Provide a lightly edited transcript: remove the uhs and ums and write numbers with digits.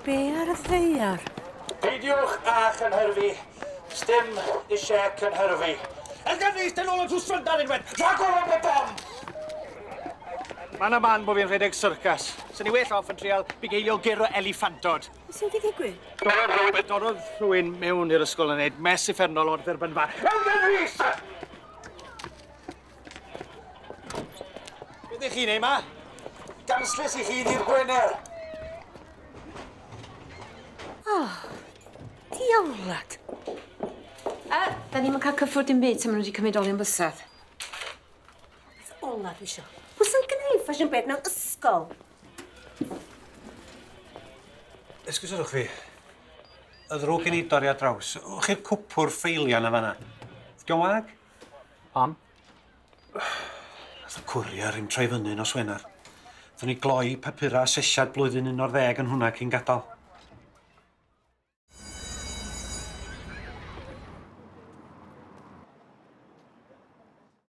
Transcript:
Be ar y ddaear? Peidiwch â chynhyrfu. Sdim eisiau cynhyrfu. Elgan Rees, dyn ôl yn drws ffryndan unwaith. Rhagor am y bom! Mae yna man bod fi'n rhedeg syrcas. Sy'n ni well off yn trial bugeilio gyr o eliffantod. Be sy'n wedi digwydd? Dorrodd rhywun mewn i'r ysgol yn neud mess uffernol o'r dderbynfa. Elgan Rees! Be ydych chi'n neud ma? Gansles i chi ddydd Gwener. Oh, diawlad. A, da ni'm yn cael cyffwrdd dim byd tan ma' nhw wedi cymryd olion bysedd. Beth ola dwi isio. Pwy sy'n gneud ffasiwn beth mewn ysgol? Esgusodwch fi. Y ddrwg gen i dorri ar draws. Wch chi'r cwpwr ffeilia na fan'na? Dio'n wag? Pam? Nath y cwrier ddim troi fyny nos Wener. Nathon ni gloi papura asesiad blwyddyn 11 yn hwnna cyn gadal.